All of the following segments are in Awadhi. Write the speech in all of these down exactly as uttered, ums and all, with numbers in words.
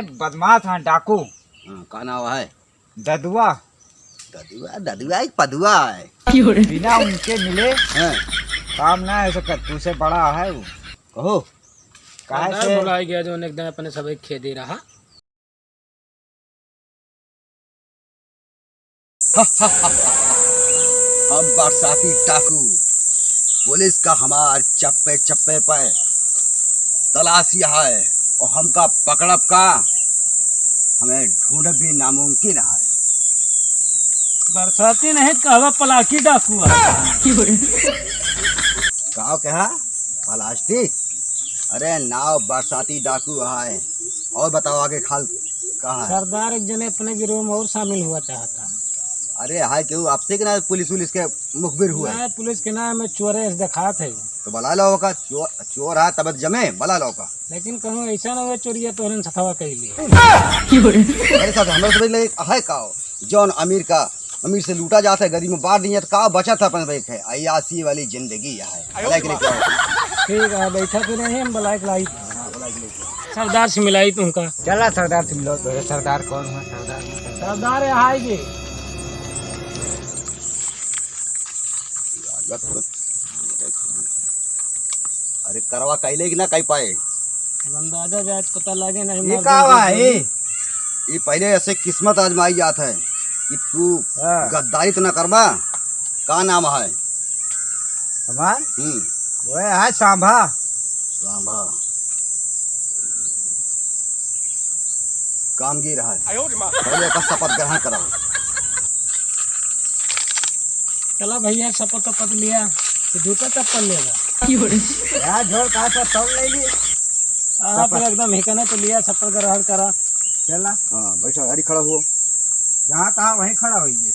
बदमाश है, डाकू। हाँ, का नाव है? ददुआ। ददुआ, ददुआ एक पदुआ है। बिना उनके मिले हाँ। काम ना हो सकत, तू से बड़ा है वो। कहो। काहे सरदार से? भुलाई गया जो एक दिन अपने सब एक खेदे रहा। हम बरसाती डाकू, पुलिस का हमार चप्पे चप्पे पे तलाशी है, और हमका पकड़ब का, हमें ढूंढब भी नामुमकिन है। बरसाती नहीं, कहवा पलाकी डाकू है। का कहा? प्लास्टिक? अरे नाव बरसाती डाकू है। और बताओ आगे खाल कहाँ है? सरदार, एक जने अपने गिरोह में और शामिल हुआ चाहता है। अरे हाय, केहू आपसे के ना पुलिस उलिस के मुखबिर हुआ है? नहीं, पुलिस के ना, मैं चोरे से देखात है। तो बुला लो का, चोर, चोर है तब जमे, बुला लो का। लेकिन कहूँ ऐसा ना हो चोरिया तोहरन सथवा कइले। अरे साहब, हमरा समझ ले है का हो? जौन अमीर का, अमीर से लूटा जात है, गरीब में बांट दिया, तो का बचत है अपन भाई के? अय्यासी वाली जिंदगी है। भला के लिए क्या हो? ठीक है, बैठा तो नहीं, हम बुलाए के लाई। हाँ, बुलाए के लिए क्या? सरदार से मिलाई तुमका। चला सरदार से मिलो, तो सरदार कौन है? सरदार, सरदार है जी। अरे करवा कइले कि ना कइ पाए? अब अंदाजा जाए तो पता लागे नहीं, ये मार का देंगे हुआ है? गोली। ये पहले ऐसे किस्मत आजमाई जात है कि तू हाँ। गद्दारी तो ना करबा। का नाम है? हमार? हम्म। वह है सांभा। सांभा। कामगीर है। पहले एकर शपथ ग्रहण कराओ। चला भैया, शपथ वपथ लिया, तो जूता चप्पल लेगा। यार, झोल कहाँ से तौल ले ली? आप शपथ। एकदम हिकने तो लिया, शपथ ग्रहण करा। चला। हाँ, बैठो, अरे खड़ा हुओ। जहाँ कहा वहीं खड़ा होइए।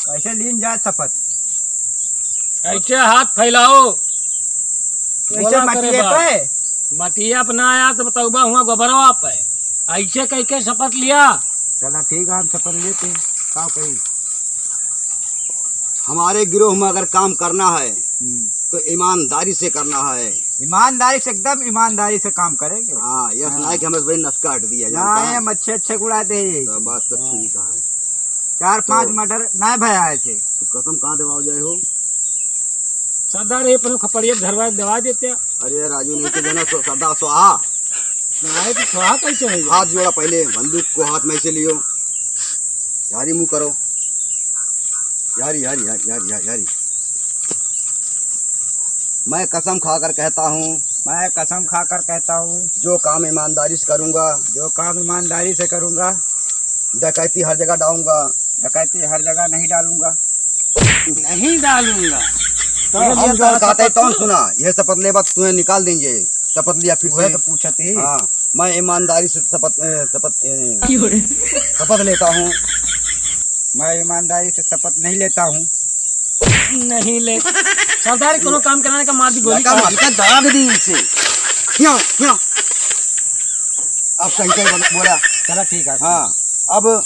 कैसे लीन जाए शपथ? ऐसे हाथ फैलाओ। कैसे बोला करे मटिए बाप। पे? मटिया पे ना आया तो बतौबा हुआ गोबरवा पे। ऐसे कह के शपथ लिया। चला ठीक है, हम शपथ लेते हैं। का कही? हमारे गिरोह में अगर काम करना है, हम्म। तो ईमानदारी से करना है। ईमानदारी से, एकदम ईमानदारी से काम करेंगे। हाँ, यस हाँ। नाइक हमें भाई नस काट दिया, ना, जानता है? हम अच्छे अच्छे उड़ा दे। तो बात तो हाँ। ठीक है। चार पांच तो मर्डर ना भया है से। तो कसम कहाँ देवाओ जाए हो? सरदार, ये अपने खपड़िया धरवा दवा देते। अरे राजू, नहीं तो जाना सो-, सरदार स्वाहा। नहीं तो स्वाहा कैसे होगा? हाथ जोड़ा पहले, बंदूक को हाथ में से लियो, यारी मुंह करो, यारी, यारी, यारी, यारी, यारी, यारी। मैं कसम खाकर कहता हूँ। मैं कसम खाकर कहता हूँ। जो काम ईमानदारी से करूँगा। जो काम ईमानदारी से करूँगा। डकैती हर जगह डालूंगा। डकैती हर जगह नहीं डालूंगा। नहीं डालूंगा। तो हम ये जो बात कहते है, शपथ तौन तू। सुना, यह शपथ लेबा तुम्हें निकाल देंगे। शपथ लिया फिर वह से। तो पूछत ही। हाँ, मैं ईमानदारी से शपथ, ए, शपथ, ए, क्यों रे? शपथ लेता हूँ। मैं ईमानदारी से शपथ नहीं लेता हूँ। नहीं ले। सरदार, कोनो काम कराने का मार दी गोली लगा का। मार का दाग दी इसे। यहाँ, यहाँ। अब सही सही बोल-, बोला। चला ठीक है। हाँ, अब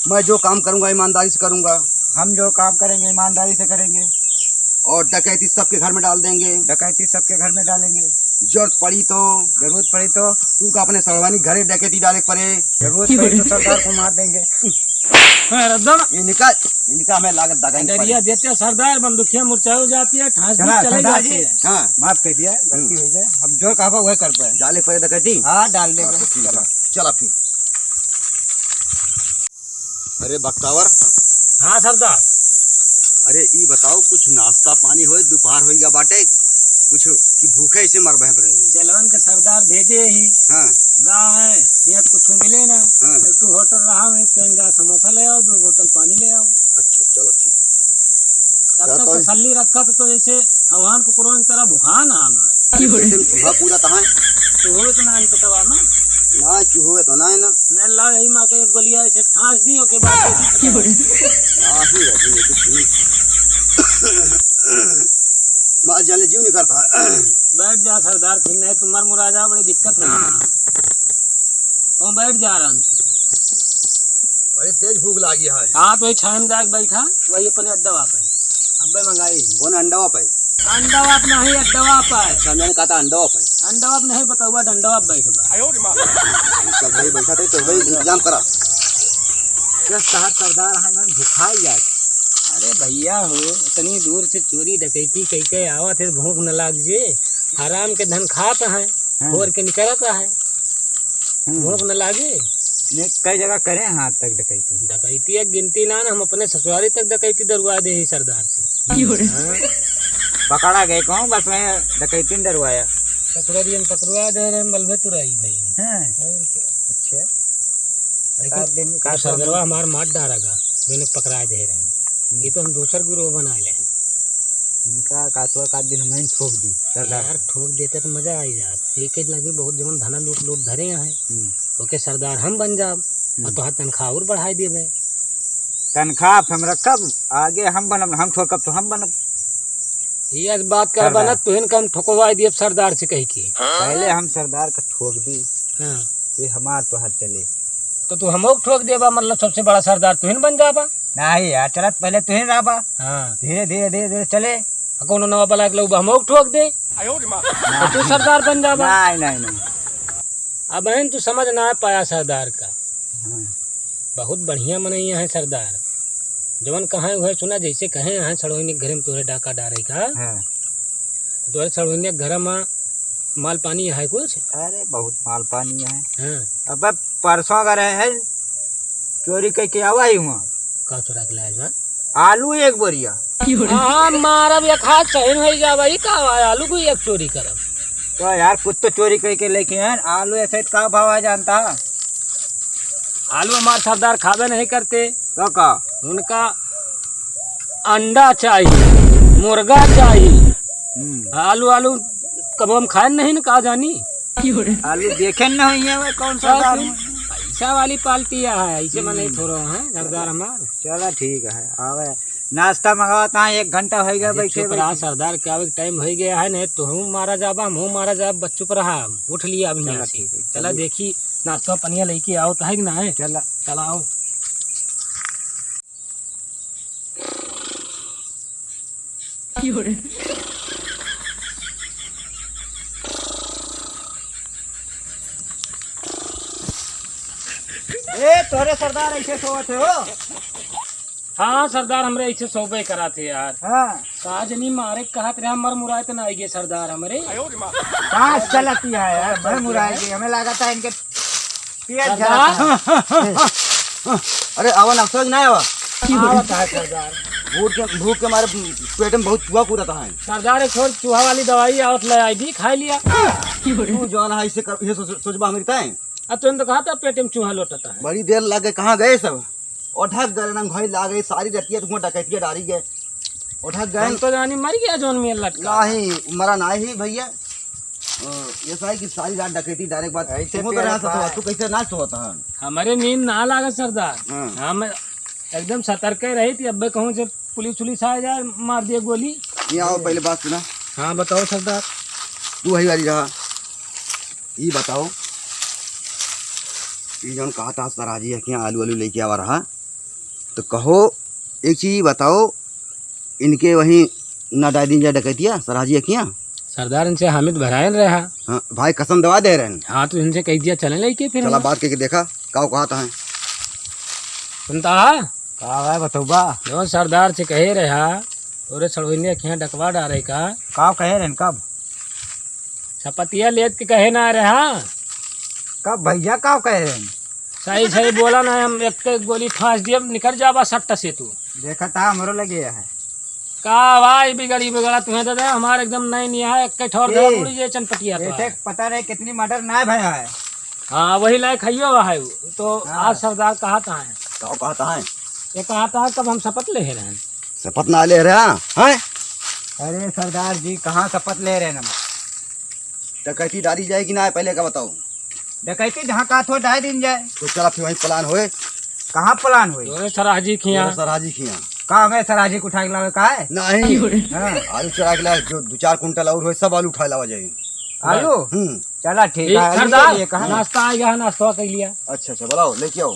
मैं जो काम करूँगा ईमानदारी से करूँगा। हम जो काम करेंगे ईमानदारी से करेंगे। और डकैती सबके घर में डाल देंगे। डकैती सबके घर में डालेंगे। जरूरत पड़ी तो। जरूरत पड़ी तो। तू का अपने सड़वानी घरे डकैती डाले के पड़े। जरूरत पड़ी तो सरदार को मार देंगे। हाँ, रद्दम। इनका, इनका हमें लागत दगा नहीं डरिया पड़े। देते सरदार, बंदूकिया मुरझा हो जाती है, ठांस भी चला, चले सरदार जाती जी। है। हाँ। माफ कर दिया, गलती हम्म। हो गई। हम जो कहबा वह कर पाए। डाले के पड़े डकैती? हाँ, डाल देंगे। हाँ, तो ठीक है। चला। चला फिर। अरे बख्तावर। हाँ सरदार। अरे ई बताओ, कुछ नाश्ता पानी होए, दोपहर होई गया बाटे, कुछ की भूखे ऐसे मरबे हम रहे। जलवन के सरदार भेजे ही। हाँ। गाँव है, यहाँ कुछ मिले ना। हाँ। एक ठो होटल रहा, वहीं कहीं जा समोसा ले आओ, दो बोतल पानी ले आओ। अच्छा, चलो ठीक। तब तक तो तसल्ली रखा तो, तो जैसे हवान कुकुरों की तरह भुखान है हमारा। अरे, पेट में चूहा पूरा कहाँ है? चूहो तो ना है पेटवा में। ना, चूहो तो ना है ना। नहीं, ला, यही माँ के एक गोलिया ऐसे ठांस दी, ओके बाद देखी। हाँ, ही है, जी, जी, जी। मार जाने जीव नहीं करता। बैठ जा सरदार, फिर नहीं तो मर मुरा जा, बड़ी दिक्कत है। हाँ। वो बैठ जा आराम से। बड़ी तेज भूख लागी है। हाँ, तो ये छाया में जाके बैठा, वही अपने अड्डा वापस। अब्बे मंगाई। कौन अंडा वापस? अंडा वाप नहीं, अड्डा वापस। अच्छा, मैंने कहा था अंडा वापस। डंडवा पे नहीं बतौबा, डंडवा पे बैठबा। चल भाई, बैठा थे तो भाई इंतजाम करा। क्या शहर सरदार हैं, हम भुखाई जात। अरे भैया हो, इतनी दूर से चोरी डकैती कई के आवत है, भूख न लाग जे। हराम के धन खात हैं, हाँ। फोर के निकलत है। हम्म। भूख न लागे? ने कई जगह करे हैं आज तक डकैती? डकैती एक गिनती ना, ना, हम अपने ससुरारी तक डकैती दरुआ दे ही सरदार से। की हो रे? हाँ। पकड़ा गए कहूँ, बस मैं डकैती न डरवाया। ससुरारी हम पकड़वा दे रहे हैं, मलबे तुराई भाई। हाँ। और क्या? अच्छा। लेकिन सात दिन का वो सरदरवा हमार मार डारा गा, जो इन्हें पकड़ा दे रहे हैं। हम्म। ये तो हम दूसर गुरु बना ले हैं। इनका कातवा का दिन हमें ठोक दी, सरदार। यार, ठोक देते तो मजा आई जात। एक एक लगे बहुत जवन धना लूट लूट धरे हैं। हम्म। ओके सरदार हम बन जाब, हम्म। और तोहार तनख्वाह और बढ़ाई देबे। तनख्वाह आप हम रखब, आगे हम बनब, हम ठोकब तो हम बनब। ये आज बात कर सरदार। बनत, तुहिन का हम ठोकवाई दियब सरदार से कही के। पहले हम सरदार का ठोक दी, हाँ। ये हमार तोहार चले। तो तू हमो के ठोक देबा, मतलब सबसे बड़ा सरदार तुहिन बन जाबा। नहीं यार, चलत पहले तुहिन रहबा। हाँ। धीरे, धीरे, धीरे, धीरे चले। आ कौनो नवा बला के लोग हमो के ठोक दे। आयो रे माँ। तो तू सरदार बन जाबा। नहीं, नहीं, नहीं। अब बहन तू समझ ना पाया सरदार का। हाँ। बहुत बढ़िया मनैया है सरदार। जवन कहें वह सुना, जैसे कहें यहाँ सड़ोइने के घरे में तोहरे डाका डारे का। हाँ। तो तोहरे सड़ोइने के घर में माल पानी है कुछ? अरे बहुत माल पानी है। हाँ। अब परसों अगर है, चोरी कइके आवा ही हुआ। का चोरा के लाया जवान? आलू एक बोरिया। हाँ, मारब एक हाथ सही नहीं जावा, ई का हुआ? आलू को एक चोरी करब। तो यार, कुछ तो चोरी कइके लेके आए, आलू ऐसे का भाव आ जानता? आलू हमार सरदार खाबे नहीं करते। तो का? उनका अंडा चाहिए, मुर्गा चाहिए। हम्म। आलू, आलू कबो हम खाए नहीं न, का जानी। आलू देखे न होइए, वो कौन सा का दाम तू? है? पैसा वाली पार्टी है, ऐसे में नहीं हम्म। थोड़ा है, सरदार हमार। चला ठीक है, आवे। नाश्ता मंगावत है, एक घंटा हो गया अरे बैठे चुप रहा बैठे। सरदार, क्या अभी टाइम हो गया है, नहीं तो हम मारा जाबा, हम मारा जाब, बस चुप रहा, उठ लिया अभी चला यहाँ से। ठीक है, चला चलिए। देखी, नाश्ता पनिया लेके आओ तो है कि ना है? चला। चला आओ। ए, तोहरे सरदार ऐसे सोवत है हो? हाँ, सरदार, हमरे ऐसे सोबे करा थे यार। हाँ। का जनी मारे कहत रहे, मर मुराए त ना आइगे सरदार हमरे। कहाँ से चलती है यार, मर मुराए गई। हमें लागत है इनके पिया सरदार। झरा। अरे आवा ना, समझ ना आवा। आवत है सरदार। भूख के, भूख के मारे पेट में बहुत चूहा कूदत है। सरदार, एक छोर चूहा वाली दवाई आवत ले आई दी, खाई लिया। तू जौन है इसे कर, ये सोच, सोचबा हमरी ताई। आ तुम तो कहा था पेट में चूहा लोटता है। बड़ी देर लग गई, कहाँ गए सब? ओढ़क गए ना भाई, लागे सारी रतिया तुमको डकैतिया डारी गए। ओढ़क गए। हम तो जानी मर गया जौन में लटका। नहीं, मरा नहीं भैया। अ, ऐसा है कि सारी रात डकैती डारे के बाद ऐसे तुमको तो पेड़ ना सोता, बाय। तू कैसे ना सोता है? हमारे नींद ना लागे सरदार। हाँ। हम एकदम सतर्क रही थी, अब्बे कहूँ से पुलिस उलिस आ जाए, मार दिए गोली। ये आओ, पहले बात सुना। हाँ, बताओ सरदार। तू वही वाली रहा। ई बताओ, ई जौन कहा था सराजी है कि आलू आलू लेके आवा रहा, तो कहो, एक चीज बताओ, इनके वहीं ना डाल दीन जाए डकैतिया सराजी है किया? सरदार, इनसे हामिद भरायन रहा। हाँ, भाई कसम दवा दे रहे हैं। हाँ, तो इनसे कह दिया चले लेके फिर चला हम। बात करके देखा, का कहा था है? सुनता है? का है बतौबा? जौन सरदार से कहे रहा, तोरे सड़वइने के यहाँ डकवा डारे का। का कहे रहन कब? सपतिया लेत के कहे ना रहा। कब भैया का कहे रहन? सही सही बोला ना, हम एक एक गोली फांस दिए, निकल जाबा सट्टा से तू। देखा था हमरो लगे है। का भाई बिगड़ी बिगड़ा तुम्हें दादा, हमारे एकदम नहीं नहीं है, एक ठौर ए, धरा मुड़ी जे चनपटिया तो ऐसे है। पता नहीं कितनी मर्डर ना भया है। हाँ, वही लायक है यो है। तो हाँ। आज सरदार कहा था है? का कहा था है? ये कहा था है, कब हम शपथ ले रहे हैं? शपथ ना ले रहे हैं, हैं? अरे सरदार जी, कहाँ शपथ ले रहे हैं हम? डकैती डाली जाए कि ना, पहले का बताओ। डकैती जहाँ कहा थो डाल दीन जाए। तो चला फिर वहीं प्लान होए। कहाँ प्लान होए? तोरे सराजी खिया। तोरे सराजी खिया। का हमें सराजी को उठा के लावे का है? नहीं। हाँ। आलू चुरा के लावे, जो दो चार कुंटल और होए, सब आलू उठा लावा जाए। आलू? हम्म। चला ठीक ठीक, है, अभी सरदार, चलिए, कहाँ? नाश्ता आ गया है, नाश्ता कर लिया। अच्छा, अच्छा, बुलाओ, लेके आओ।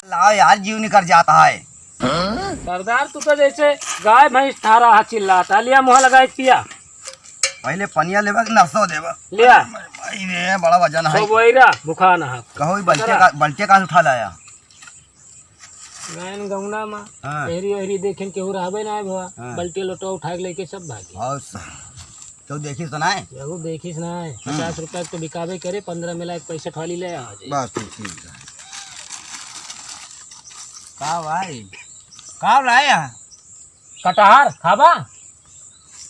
लाओ यार, जीव निकल जाता है। सरदार, तू तो जैसे गाय भैंस थारा हाथ चिल्लाता, लिया मुँह लगाए पिया। पहिले पनिया लेबा कि नाश्ता देबा? ले आ। भाई रे, बड़ा वजन है। सब वही रहा, भुखा ना है। कहो, ई बल्टिया का, बल्टिया कहाँ से उठा लाया? गैन गौना मा, हाँ। एहरी ओहरी देखेन केहू रहबे ना है भवा। हाँ। बल्टिया लोटवा उठा के लेके सब भागे। और स-, केहू देखिस तो ना है? केहू देखिस ना है। हम्म। पचास रुपया के तो बिकाबे करे, पन्द्रह मिला के पैंसठ वाली ले आ जाए। बस, ठीक, ठीक है। का भाई? का लाए हैं? कटहर खाबा?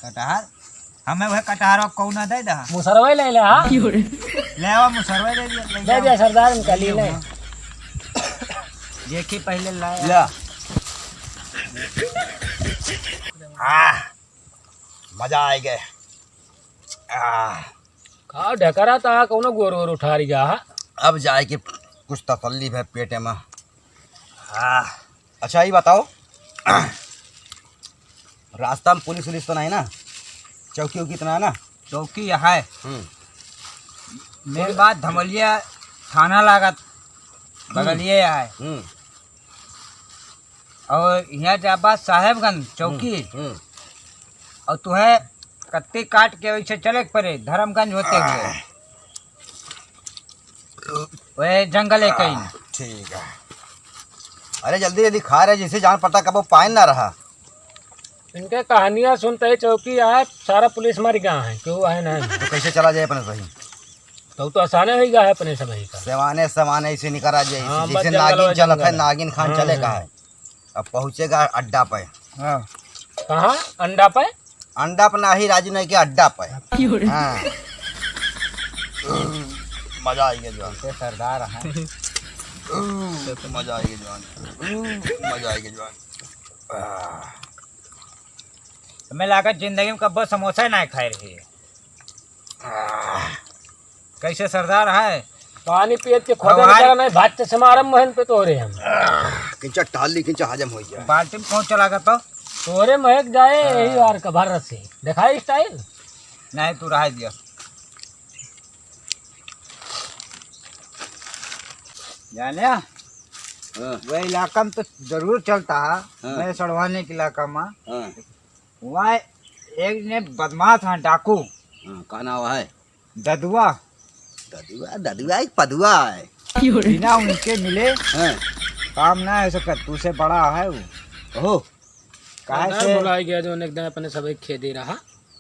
कटहर? हमें वह कटहर और कौन दे दा? मुसरवे ले ले, हाँ? ले आवा, मुसरवे दे दिया, ले दे दिया सरदार, उनका ले ले। देखी पहले लाया। ले। आह, मजा आ गए। आह। का ढकरा ता, कौनो गोर गोर उठा रही जा, हाँ? अब जाए के कुछ तसल्ली है पेटे में। आह। अच्छा, ये बताओ, रास्ता में पुलिस उलिस तो नहीं ना? चौकी उकी तो ना है ना? चौकी यहाँ है। हम्म। मेन बात धमलिया थाना लागत, हम्म। बगलिए है। हम्म। और यहाँ जाबा साहेबगंज चौकी। हम्म, हम्म। और तुहे कत्ती काट के वैसे चले के पड़े, धर्मगंज होते हुए। वह जंगल है कहीं। हाँ, ठीक है। अरे जल्दी जल्दी खा रहे, जिसे जान पड़ता कब वो पाइन ना रहा। इनके कहानियाँ सुनते ही चौकी आए, सारा पुलिस मर गया है, क्यों आए ना? तो कैसे चला जाए अपने सही? तो, तो आसाने हो गया है अपने सब ही का। सेवाने सेवाने इसे निकल आ जाए, हाँ, जैसे बस जंगल नागिन वाला चलत है, जंगल। नागिन खान हाँ, चले का हाँ। है। अब पहुँचेगा अड्डा पे। हाँ। कहाँ? अंडा पे? अंडा पे नाही राजू, नहीं के अड्डा पे। क्यों रे? हाँ। मजा आ गया जवान। के सरदार हैं। मजा आ गया जवान। मजा आ गया जवान। आह। हमें लागत जिंदगी में कब्बो समोसा ही ना खाए रही। आह। कैसे सरदार है? पानी पियत के खोदे हवा निकला नहीं, भात से मारम मोहन पे तोरे हम। किंचा टाली, किंचा हजम हो जाए। बाल्टी में पहुंच चला गया तो? तोरे महक जाए, हाँ। यही बार का भर रस्सी। दिखाई स्टाइल? नहीं, तू रह दिया। जाने? हाँ। वह इलाका में तो जरूर चलता है, हाँ। मैं सड़वाने के इलाका में। हाँ। वहाँ एक ने बदमाश है, डाकू। हाँ, का नाव है? ददुआ। ददुआ, ददुआ एक पदुआ है। बिना उनके मिले हाँ। काम ना है सकत, तू से बड़ा है वो। ओहो। काहे सरदार से? भुलाए गया जो एक दिन अपने सब एक खेदे रहा।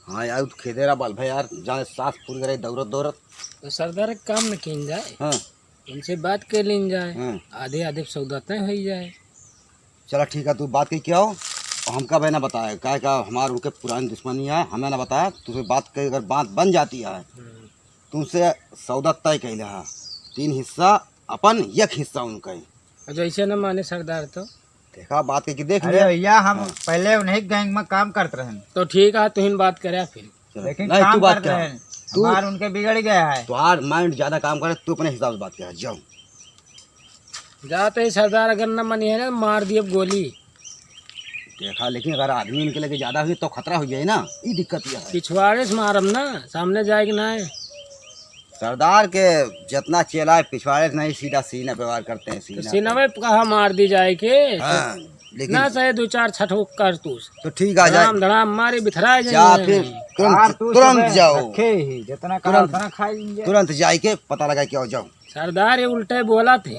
हाँ यार, तू खेदे रहा बाल भाई यार, जाने सास फूल गए दौड़त दौड़त। तो सरदार एक काम न कीन जाए। हाँ। उनसे बात कर लीन जाए। हाँ। आधे आधे सौदा तय हो जाए। चला ठीक है, तू बात कही क्या हो? हमका भाई ना बताया, काहे का हमार उनके पुरानी दुश्मनी है, हमें ना बताया, तुझसे बात कही अगर बात बन जाती है, हम्म। तुमसे सौदा तय कैले है, तीन हिस्सा अपन, एक हिस्सा उनका ही। और जैसे न माने सरदार तो? देखा, बात कही देख अरे लिया। भैया, हम हाँ। पहले उन्हीं गैंग में काम करते रहे। तो ठीक है, तुहिन बात करे फिर। चलो। लेकिन नहीं, काम तू बात करते कर। रहे। तू हमार उनके बिगड़ गया है। तुम्हार माइंड ज्यादा काम करे, तू अपने हिसाब से बात कर, जाओ। जाते ही सरदार अगर न मनी है ना, मार दिए गोली। देखा, लेकिन अगर आदमी इनके लगे ज्यादा हुई तो खतरा हो जाए ना, ये दिक्कत यह है। पिछवाड़े से मारम ना, सामने जाए कि ना है। सरदार के जितना चेला है, पिछवाड़े से नहीं, सीधा सीना पे वार करते हैं, तो सीना सीना पे। में कहा मार दी जाए के? हाँ, लेकिन ना सहे दो चार छठ हो कारतूस। तो ठीक आ जाए। धड़ाम, धड़ाम मारे बिथराए जा जाए। फिर तुरंत, कारतूस तुरंत सब जाओ। रखे ही, जितना कहा तुरंत, उतना खा लेंगे। तुरंत जाए के पता लगा के आओ, जाओ। सरदार ये उल्टे बोला थे।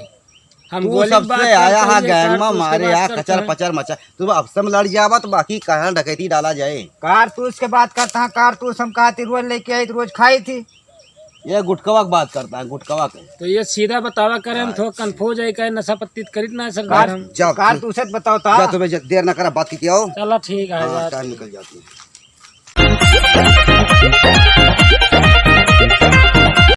हम तू गोली सबसे बात करते आया हैं, हा ये गैंग में कारतूस के मारे बात हा करते कचर हैं। पचर मचा। तू अब से लड़ जावा तो बाकी कहाँ डकैती डाला जाए। कारतूस के बात करता है, कारतूस हम कहा थी रोज लेके आई तो रोज खाई थी। ये गुटकवा की बात करता है, गुटकवा के। तो ये सीधा बतावा करे, हम थोड़ा अच्छा। कन्फ्यूज है, कहे नशा पत्ती तो करीत ना सरदार कार-, हम। जा, कारतूस से बताओ था। जा, तुम्हें ज-, देर ना करा, बात की आओ। चला ठीक है, हाँ, जा। टाइम निकल जाती है।